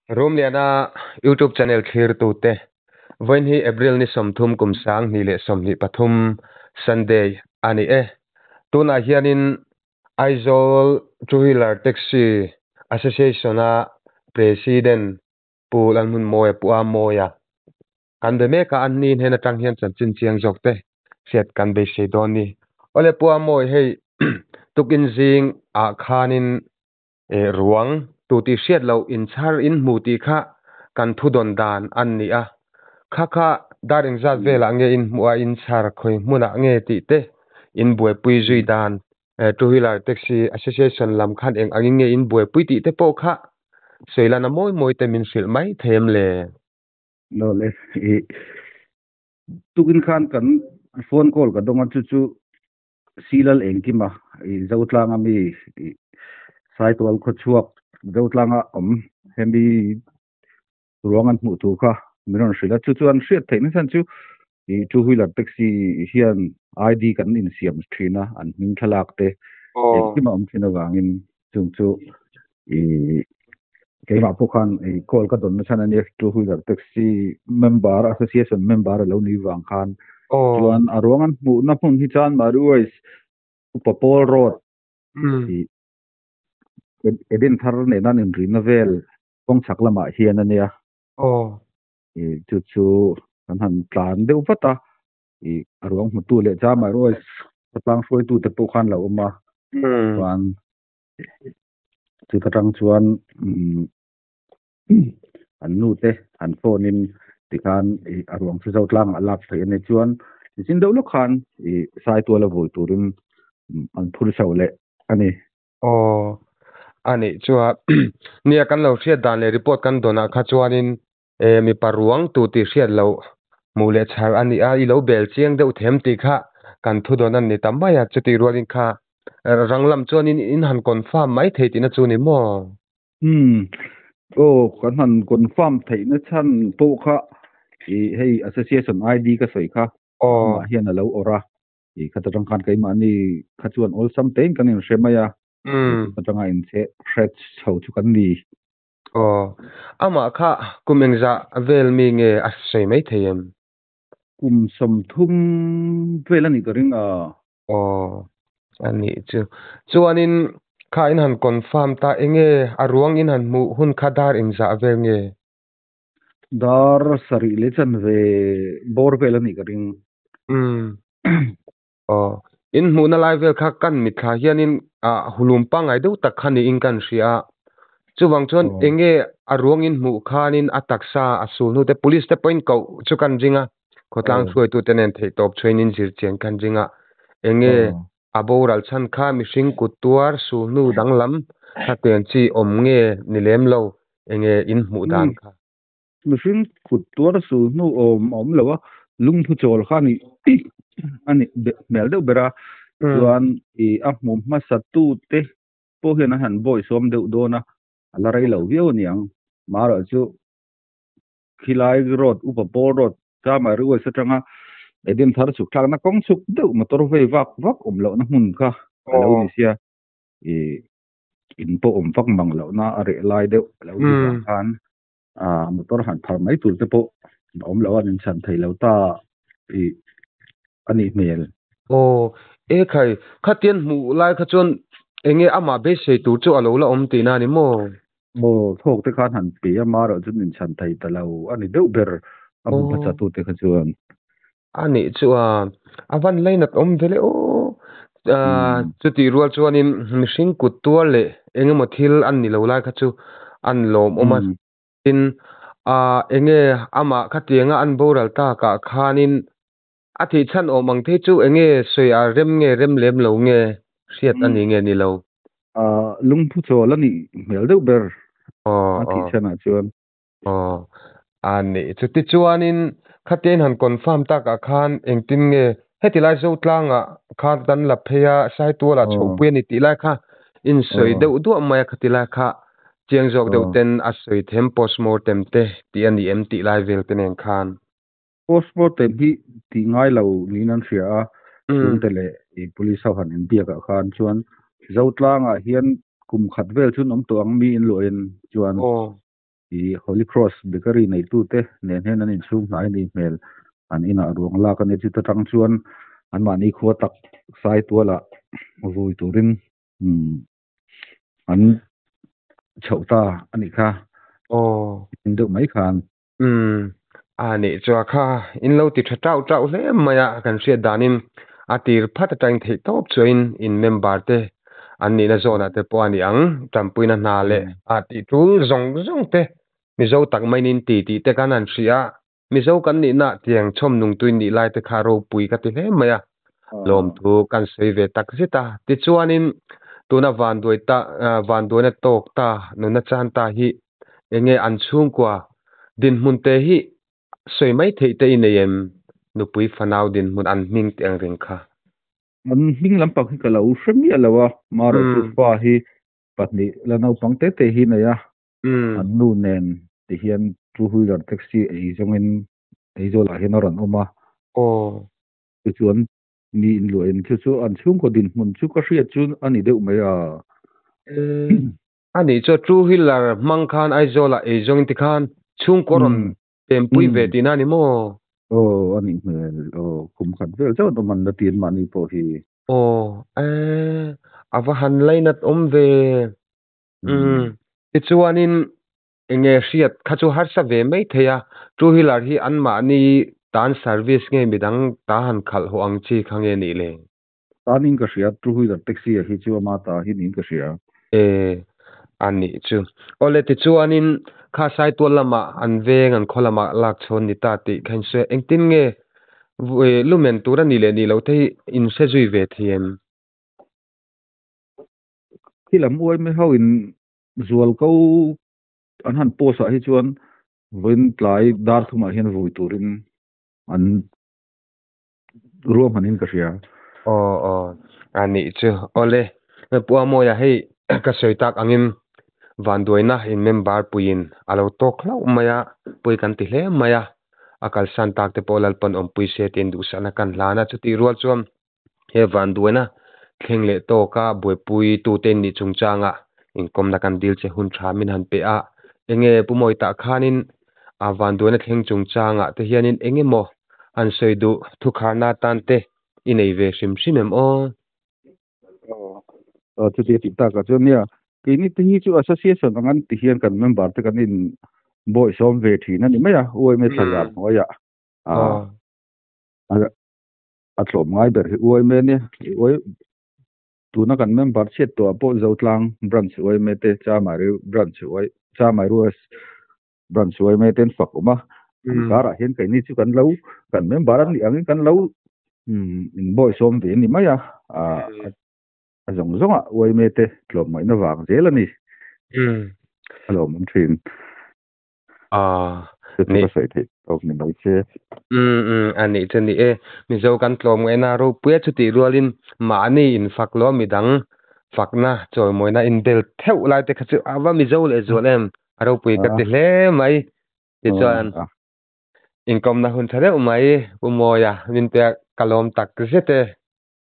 Rumliana YouTube channel thlirtute, vawiin hi April ni 30 kum 2023 Sunday a ni e. Tunah hianin Aizawl Two Wheeler Taxi Association-a President Pu Lalhmunmawia Pu Amawia kan be mek a, an ni hnen atang hian chanchin chiang zawk te hriat kan beisei dawn ni. Awle Pu Amawi hei tukin zing ah khanin Eh ruang tu tih hriat loh inchhar in hmu tih kha kan thu dawn dan an ni a, kha kha dar engzat velah nge in hmuh a inchhar khawi hmunah nge tih te in buaipui zui dan eh two wheeler taxi association lam khan eng angin nge in buaipui tih te pawh kha sawi lan a mawi mawi te min hrilh mai thei em le? Lawle i tukin khan kan phone call ka dawng a chu chu Silal Engkima i Zotlanga mi i Saitual khawchhuak Zotlanga awm hemi ruang an hmuh tur kha min rawn hrilh a, chu chuan hriat theih nasa chu i two wheeler taxi hian ID kan insiam thin a, an hming thlalak te engkim a awm thin avangin chung chu i keimah pawh khan i call ka dawn nasa a nia two wheeler taxi member association member a lo nih vang khan chuan a ruang an hmuhna hmun hi chuan Mariwais Upa Pawl Road i Eden thar nena an inrihna vel kawng chhak lamah hian a nia. I chu chu kan han tlan deuh vat a i a ruang hmutu leh chuan Mariwais khawtlang hruaitute pawh khan lo awm a chuan Chuta tang chuan an nu te an phone in tikhan ih a ruang chu zo tlangah lak theih a ni. Chuan nichin deuh lawk khan ih Saituala vui turin an phur chho leh a ni. Aw a nih chuan nia kan lo hriat dan leh report kan dawnah kha chuanin eh mipa ruang tu tih hriat loh hmuh leh chhar a ni a, i lo bel chiang deuh them tih kha kan thu dawn a ni ta mai a, chutih rualin kha rang lam chuanin in han confirm mai thei tihna chu ni maw? Umm, aw kan han confirm theihna chhan pawh kha ih hei association ID ka sawi kha amah hian a lo awrh a, ih khata tang khan keimahni kha chuan awlsam tein kan inhre mai a, atanga inchhe hre chho chu kan ni. Aw, amah kha kum engzah vel mi nge a sawi mai thei em? Kum 30 vel a nih ka ring a. Aw, a nih chu. Chuanin kha in han confirm ta enge a ruang in han hmuh hun kha dar engzah vel nge? Dar 7 leh chanve bawr vel a nih ka ring. Umm. Aw, in hmuhna lai vel kha kan mitthla hianin ah hulum pangngai deuh tak kha niin kan hria a. Chuvang chuan enge a ruang in hmuh khanin a taksa a sul hnu te police te pawhin koh chu kan ring a, khawtlang hruaitute nen theihtawp chhuain in zir chian kan ring a. Enge a boral chhan kha mihring kut tuar sul hnu danglam kha ten chi awm nge ni lem lo enge in hmuh dan kha? Mihring kut tuar sul hnu awm a awm lo a, lungphu chawl kha a nih a nih hmel deuh ber a, chuan ih a hmu hmasa tute pawh hian an han bawi sawm deuh dawn a, a la rei lo viau a niang. Marawh chu khilai road Upa Pawl road Chamai Railways atanga Eden thar chhuk thlakna kawng chhuk deuh motor vei vak vak awm lohna hmun kha a lo ni sia ih in pawh awm vak mang lohna a reh lai deuh a lo ni vang khan ah motor han phar mai tur te pawh a awm lo a an inchhan thei lo ta tih a nih hmel. Aw, e khai, khatian hmuh lai kha chuan eng nge amah beisei tur chu a lo la awm tihna a ni maw? Aw, thawk te khan han pe a, marawh chuan inchhan thei ta lo a ni deuh ber a hmu hmasa tute kha chuan. A nih chu a, a van lainat awm ve le aw. Chutih rual chuanin mihring kut tuar leh eng emaw thil an ni lo lai kha chu an lawmawm a. Tin, eng nge amah khatianga an boral takah khanin a thih chhan awm ang thei chu eng nge sawi a rem nge rem lem lo nge hriat a ni nge ni lo? Lungphu chawl a nih hmel deuh ber a thih chhanah chuan. Aw, a nih chu. Tichuanin khatiang han confirm takah khan engtin nge heti lai Zotlangah khan kan la phei a, Saitualah chhohpui a ni tih lai kha in sawi deuh duah mai a, khati lai kha chiang zawk deuh ten a sawi them postmortem te tih a ni em tih lai vel te nen khan. Postmortem hi tih ngai lo niin an hria a, chhungte leh police ho han inbiakah khan chuan Zotlangah hian kum khat vel chu an awm tawh ang mi inluahin chuan. Ih Holy Cross Bakery neitute nen hian an inchhung hnai a nih hmel. An inah ruang lak a ni. Chuta tang chuan anmahni khua tak Saitualah vui turin umm an chhoh ta a nih kha. Aw. In deuh mai khan. Umm a nih chu a kha in lo ti tha tauh tauh hle mai a kan hriat danin a tir phat atangin theih tawp chuain in member te an nihna zawnah te pawh a ni ang tanpuina hna leh a tih tul zawng zawng te Mizo tak mai nin ti tih te khan an hria a Mizo kan nihna tiang chhawm nungtui nih lai te kha ropui ka ti hle mai a lawmthu kan sawi ve tak zet a tichuanin tuna vanduai ta vanduaina tawk ta nuna chan ta hi Enge an chhungkua dinhmun te hi sawi mai theih te i nei em? Nupui fanau dinhmun an hming tih ang reng kha. An hming lampang hi ka lo hre miah lo a, marawhchu fa hi pahnih la naupang te te hi nei a, an nu nen ti hian two wheeler taxi ei zawngin Aizawl ah hian a rawn awm a. Aw. Chu chuan Mi inluahin chu chu an chhungkaw dinhmun chu ka hriat chu a ni deuh mai a. A nih chu two wheeler hmang khan Aizawlah ei zawng in ti khan chhungkaw rawn pempui ve tihna a ni maw? Aw a nih hmel aw kum khat vel chauh an awm an la ti an mahni pawh hi. Aw eh a va han lainat awm ve. Umm tichuanin Enge hriat kha chu harsa ve mai thei a, two wheeler hi anmahni tan service nge midang ta han khalh haw ang chi kha nge nih le? Tanin ka hria, two wheeler taxi ah hi chu ama ta hi niin ka hria. E, a nih chu. Awle tichuanin kha Saitual lamah an veng an khaw lamah lak chhawn ni ta tih kha insawi a, engtin nge lumen tur a nih leh nih loh te hi inhre zui ve thei em? Khi lam uai mai ho in Zual ko an han post ah hi chuan vawiin tlai dar thumah hian vui turin an ruahman in ka hria. Aw aw a nih chu. Awle Pu Amawia hei ka sawi tak angin vanduaina in member puiin a lo tawk hlauh mai a, pawi kan ti hle mai a, a kalsan tak te pawh Lalpan awmpui se tiin duhsakna kan hlan a, chutih rual chuan He vanduaina thleng leh tawka buaipui tute in nih chungchanga inkawmna kan dil che hun tha min han pe a, enge Pu Mawitah khanin a vanduaina thleng chungchangah te hianin eng emaw han sawi duh thukharna atan te i nei ve hrim hrim em aw? Aw, chuti a tih takah chuan nia, keini te hi chu association ang an ti hian kan member te kan in bawihsawm ve thin a ni mai a, UMA thlazar hnuaiah a tlawm ngai ber hi UIMA nia ui tuna kan member chhiat tawh ah pawh Zotlang branch UIMA te Chamari branch ui Chamari West branch UIMA te an fak awm a an karah hian keini chu kan lo kan member an nih angin kan lo in bawisawm ve a ni mai a a zawng zawngah UIMA te tlawm ngaihna vang zel a ni a lawmawm thin. Aw Chu chu ka sawi theih tawk ni mai che. Umm umm a nih chu ni e. Mizo kan tlawm ngaihna ropui a chutih rualin mahni infak lo midang fakna chawimawina inbel theuh lai te kha chu a va Mizo leh zual em a ropui ka ti hle mai tichuan inkawmna hun tha deuh mai Pu Mawia min pek ka lawm tak zet e.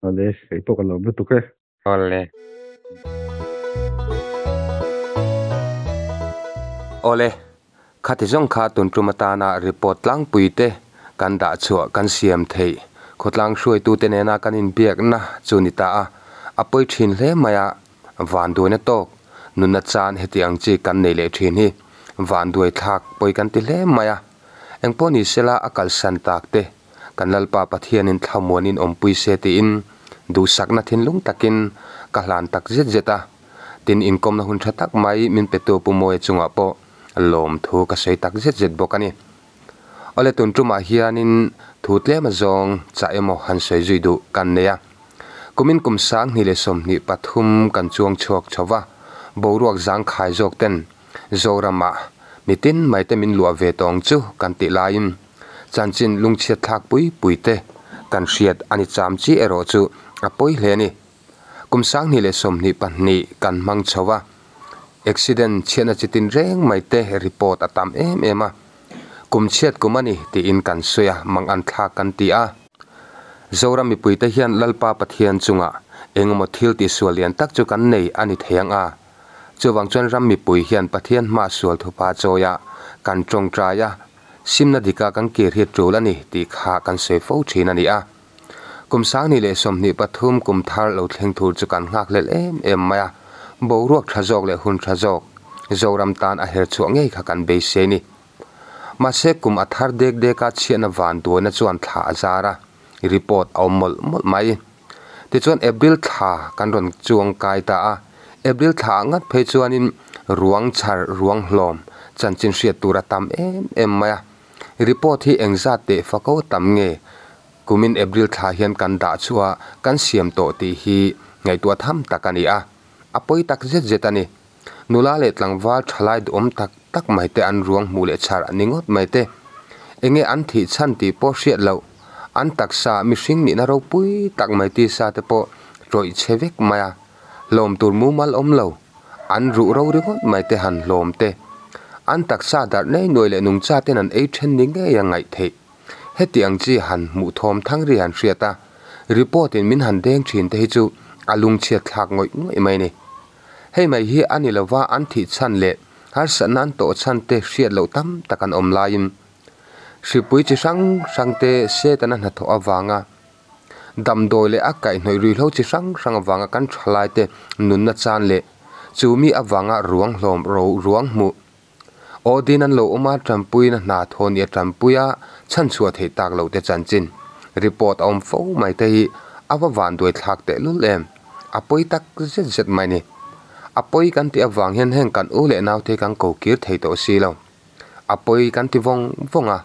Awle, kei pawh ka lawm lutuk e. Awle. Awle, khati zawng kha tun tum atana report tlangpui te kan dah chhuah kan siam theih khawtlang hruaitute nena kan inbiakna chu ni ta a, a pawi thin hle mai a, vanduaina tawk nunna chan heti ang chi kan nei leh thin hi vanduai thlak pawi kan ti hle mai a, engpawh ni sela a kalsan tak te Kan Lalpa Pathianin thlamuanin awmpui se tiin duhsakna thinlung takin ka hlan tak zet zet a. Tin, inkawmna hun tha tak mai min petu Pu Mawia chungah pawh lawmthu ka sawi tak zet zet bawk a ni. Awle tun tumah hianin thu tlem azawng chah emaw han sawi zui duh kan nei a. Kumin kum 2023 kan chuang chhuak chho va, boruak zangkhai zawk ten Zoramah mitin mai te min luah ve tawng chu kan tih laiin chanchin lungchhiat thlak pui pui te kan hriat a ni cham chi erawh chu a pawi hle a ni. Kum 2022 kan hmang chho a, accident chhiatna chi tin reng mai te report a tam em em a, kum chhiat kum a ni tiin kan sawi a, mang an thlak kan ti a. Zoram mipuite hian Lalpa Pathian chungah engemaw thil tihsual lian tak chu kan nei a ni thei ang a. Chuvang chuan ram mipui hian Pathian hma sual thupa chawia kan tawngtai a, simna dika kan kir hi tul a ni tih kha kan sawi fo thin a ni a. Kum 2023 kum thar lo thleng tur chu kan nghak hlel em em mai a, boruak tha zawk leh hun tha zawk Zoram tan a her chhuah ngei kha kan beisei ni. Mahse kum a thar dek dek a chhiatna vanduaina chuan thla a zar a, report a awm mawlh mawlh mai. Tichuan April thla kan rawn chuang kai ta a, April thla ah ngat phei chuanin ruang chhar ruang hlawm chanchin hriat tur a tam em em mai a. Report hi engzat teh fako tam nge kumin April thla hian kan dah chhuah kan siam tawh tih hi ngaihtuah tham tak a ni a, a pawi tak zet zet a ni. Nula leh tlangval thalai duhawm tak tak mai te an ruang hmuh leh chhar a ni ngawt mai te. Enge an thih chhan tih pawh hriat loh, an taksa mihring nihna ropui tak mai tisa te pawh rawih chhe vek mai a, hlawm tur mumal awm lo, an ruh ro ringawt mai te han hlawm te. An taksa darh nei nuai leh nungcha ten an ei then ni ngei a ngaih theih. Heti ang chi han hmuh thawm thang ri han hriat a, report in min han deng thin te hi chu a lungchhiat thlak ngawih ngawih mai a ni. Hei mai hi a ni lova an thih chhan leh harsatna an tawh chhan te hriat loh tam tak an awm laiin hripui chi hrang hrang te Setana hnathawh avanga damdawi leh a kaihhnawih ruihhlo chi hrang hrang avanga kan thalai te nunna chan leh chu mi avanga ruang hlawm ro ruang hmuh aw din an lo awm a tanpuina hna thaw nia tanpuia chhanchhuah theih tak loh te chanchin report a awm fo mai te hi a va vanduai thlak tehlul em a pawi tak zet zet mai ni. A pawi kan tih avang hian heng kan u leh naute kan ko kir thei tawh si lo. A pawi kan ti vawng vawng a,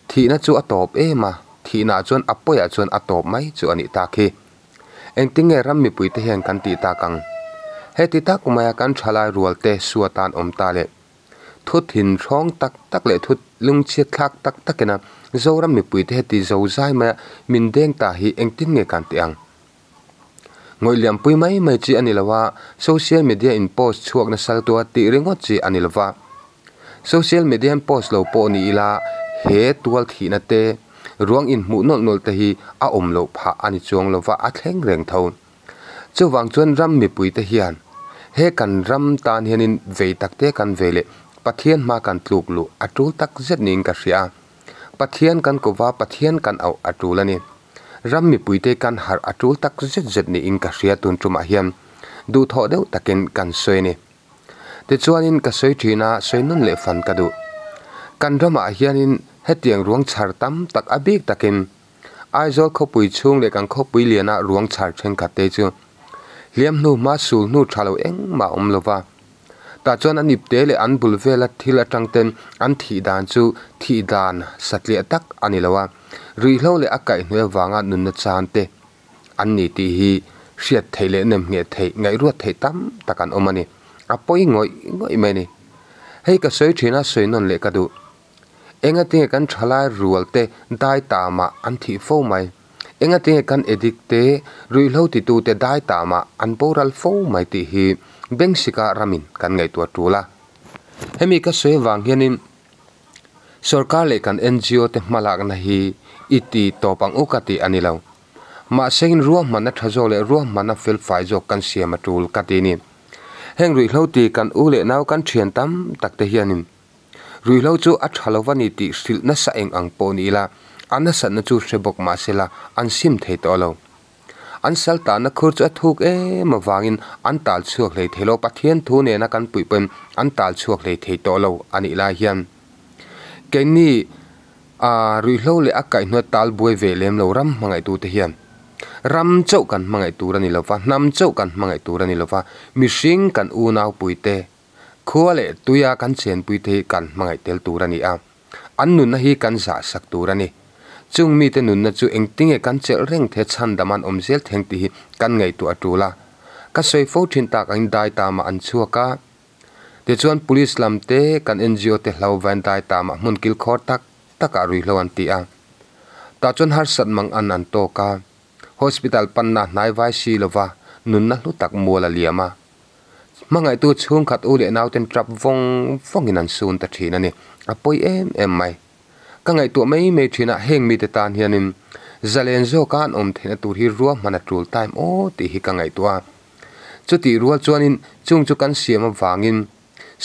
thihna chu a tawp em a, thihnaah chuan a pawiah chuan a tawp mai chu a nih tak hi. Engtin nge ram mipuite hian kan tih tak ang? Heti tak maia kan thalai rualte suatan awm ta leh thu thin hrawng tak tak leh thu lungchhiat thlak tak takina Zoram mipuite heti zo zai maia min deng ta hi engtin nge kan tih ang? Ngawih liampui mai mai chi a ni lo a, social media in post chhuak nasa tua tih ringawt chi a ni lo va. Social media hian post lo pawh ni ila he tual thihna te, ruang inhmuh nawlh nawlh te hi a awm loh phah a ni chuang lova a thleng reng tho. Chuvang chuan ram mipui te hian he kan ram tan hianin vei tak te kan ve leh Pathian hma kan tluk luh a tul tak zet niin ka hria a. Pathian kan kova Pathian kan auh a tul a ni. Ram mipui te kan harh a tul tak zet zet niin ka hria tun tumah hian duhthawh deuh takin kan sawi a ni. Tichuanin ka sawi thin a, sawi nun leh fan ka duh. Kan ramah hianin hetiang ruang chhar tam tak a bik takin Aizawl khawpui chhung leh kan khawpui liana ruang chhar thenkhat te chu hliam hnu hma sul hnu tha lo engmah a awm lova. Tah chuan an ipte leh an bul vela thil atang ten an thih dan chu thih dan satliah tak a ni lo a, ruihhlo leh a kaihhnuai avanga nunna chan te An ni tih hi hriat theih leh nem ngheh theih, ngaihruat theih tam tak an awm a ni. A pawi ngawih ngawih mai a ni. Hei ka sawi thin a, sawi nawn leh ka duh. Engatinge kan thalai rual te dai tamah an thih fo mai? Engatinge kan addict te, ruihhlo titu te dai tamah an boral fo mai tih hi Bengsika ramin kan ngaihtuah tul a. Hemi ka sawi avang hianin Sorkar leh kan NGO te hmalakna hi i ti tawp ang u ka tih a ni lo. Mahse in ruahmanna tha zawk leh ruahmanna felfai zawk kan siam a tul ka ti ni. Heng ruihhlo ti kan u leh nau kan thian tam tak te hianin ruihhlo chu a tha lo va ni tih hrilh nasa eng ang pawh ni ila a nasatna chu hre bawk mahsela an sim thei tawh lo. An sal tahna khur chu a thuk em avangin an tal chhuak hlei thei lo. Pathian thu nena kan puih pawhin an tal chhuak hlei thei tawh lo a nih lai hian keini ruihhlo leh a kaihhnuai tal buai ve lem lo ram hmangaihtute hian ram chauh kan hmangaih tur a ni lova, hnam chauh kan hmangaih tur a ni lova, mihring kan unaupuite khua leh tuia kan chenpuite hi kan hmangaih tel tur a ni a. An nunna hi kan zah sak tur a ni. Chung mite nunna chu engtinge kan chelh reng the chhandam an awm zel theng tih hi kan ngaihtuah a tul a. Ka sawi fo thin tak angin dai tamah an chhuak a. Tichuan Police lam te kan NGO te hlo vain dai tamah hmun kilkhawr tak takah ruihhlo an ti a. Tah chuan harsat mang an an tawk a. Hospital panna hnai vai si lova nunna hlu tak mual a liam a. Hmangaihtu chhungkhat u leh nauten tap vawng vawngin an sun ta thin a ni. A pawi em em mai. Ka ngaihtuah mai mai thin a, heng mite tan hianin zalen zawka an awm theihna tur hi ruahman a tul time aw tih hi ka ngaihtuah a. Chutih rual chuanin chung chu kan siam avangin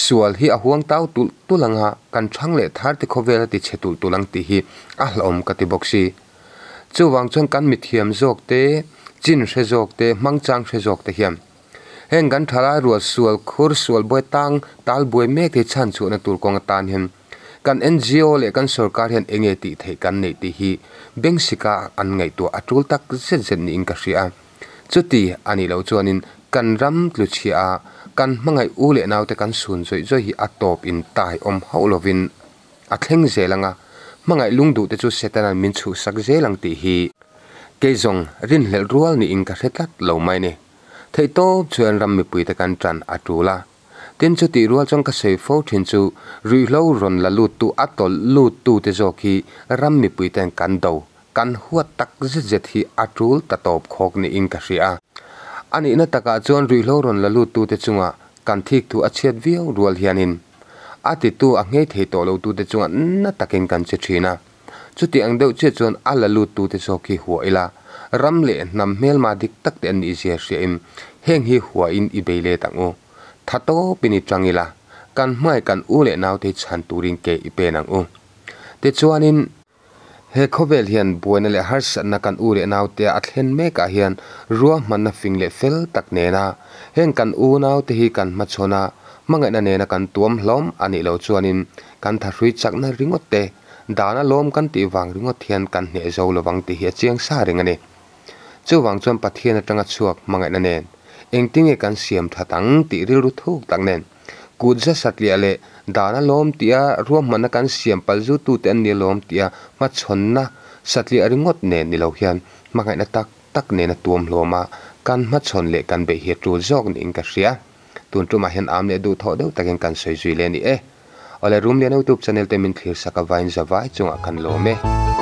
sual hi a huang tau tulh tulh ang a, kan thang leh thar te khawvel a ti chhe tulh tulh ang tih hi a hlauhawm ka ti bawk si. Chuvang chuan kan mithiam zawk te, chin hre zawk te, hmangchang hre zawk te hian heng kan thalai rual sual khur sual buai tang tal buai mek te hi chhan chhuahna tur kawng atan hian kan NGO leh kan sorkar hian eng nge tih theih kan neih tih hi bengsika an ngaihtuah a tul tak zet zet niin ka hria a. Chuti a nih loh chuanin kan ram tlu chhiah a, kan hmangaih u leh naute kan sun zawih zawih hi a tawp in tai awm hauh lovin a thleng zel ang a, hmangaih lungduh te chu Setana'n min chhuhsak zel ang tih hi kei zawng rinhlelh rual niin ka hre tlat lo mai ni. Theihtawp chuan ram mipuite kan tan a tul a. Tin chutih rual chuan ka sawi fo thin chu ruihhlo rawn la luttu a tawlh luttu te zawk hi ram mipuiten kan do, kan huat tak zet zet hi a tul ta tawp khawk niin ka hria a. A nihna takah chuan ruihhlo rawn la luttu te chungah kan thik thu a chhiat viau rual hianin a titu a nghei thei tawh lo tute chungah na takin kan che thin a. Chuti ang deuh chiah chuan a la lut tute zawk hi huah ila, ram leh hnam hmelma dik tak te an nih zia hriain heng hi huahin i bei let ang u. Tha tawpin i tang ila, kan hmai kan u leh naute hi chhan turin ke i pen ang u. Tichuanin, he khawvel hian buaina leh harsatna kan u leh naute a thlen mekah hian ruahmanna fing leh fel tak nena heng kan u naute hi kan hmachhawn a, hmangaihna nena kan tuam hlawm a nih loh chuanin kan thahrui chakna ringawt te Dan a lawm kan tih vang ringawt hian kan hneh zo lovang tih hi a chiang sa reng a ni. Chuvang chuan Pathian atanga chhuak hmangaihna nen engtinge kan siam that ang tih rilru thuk tak nen kut za satliah leh dan a lawm tia ruahmanna kan siam palh zutute an ni alawm tia hmachhawnna satliah ringawt nen ni lo hian hmangaihna tak tak nena tuam hlawm a kan hmachhawn leh kan beih hi a tul zawk niin ka hria. Tun tumah hian am leh duhthawh deuh takin kan sawi zui leh a ni e. Awle Rumlian Youtube channel te min thlir sak avain zavai chungah kan lawm e.